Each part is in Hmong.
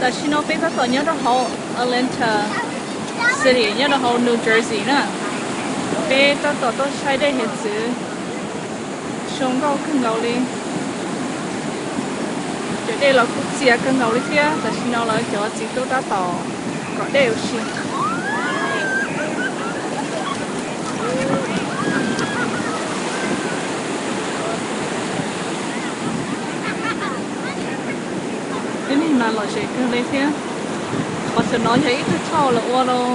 Tam sim no peb tab tom nyob rau hauv Atlanta City, nyob rau hauv New Jersey na. Peb tab tom tuaj saib dej hiav txwv, zoo nkauj kawg nkaus li. Cov dej los kuj txias kawg nkaus li thiab. Tam sim no lawv cov txiv tub tab tom kom dej ua si. Tib neeg mas lom zem kawg li thiab. Qhov saum no yog ib tug choj lawv ua rau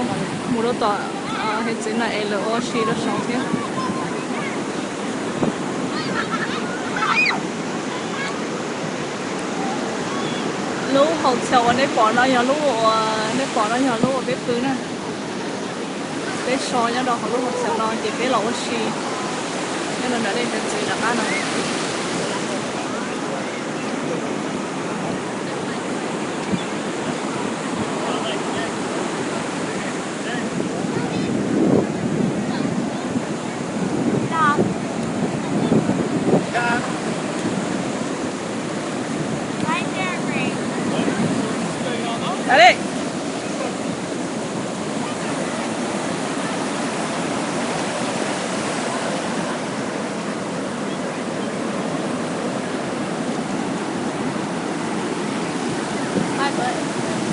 mus rau tom hiav txwv na es lawv ua si rau saud thiab. Lub hotel uas nej pom no yog lub uas nej pom no yog lub uas peb pw na. Peb so nyob rau hauv lub hotel no ces peb los ua si nyob rau nram dej hiav txwv nram qab no.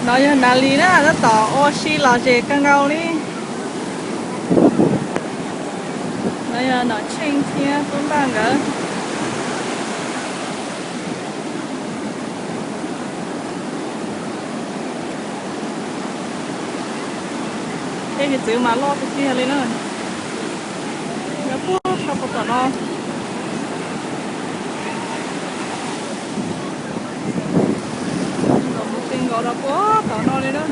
No yog Nas Lis na, tab tom ua si lom zem kawg nkaus li. No yog Nom Tsheej thiab Tub Npaj nkawd. Dej hiav txwv mas loj tiag tiag li na. Nyob puag saum puag tom no. Los mus ti nkaus rau puag tom no li na.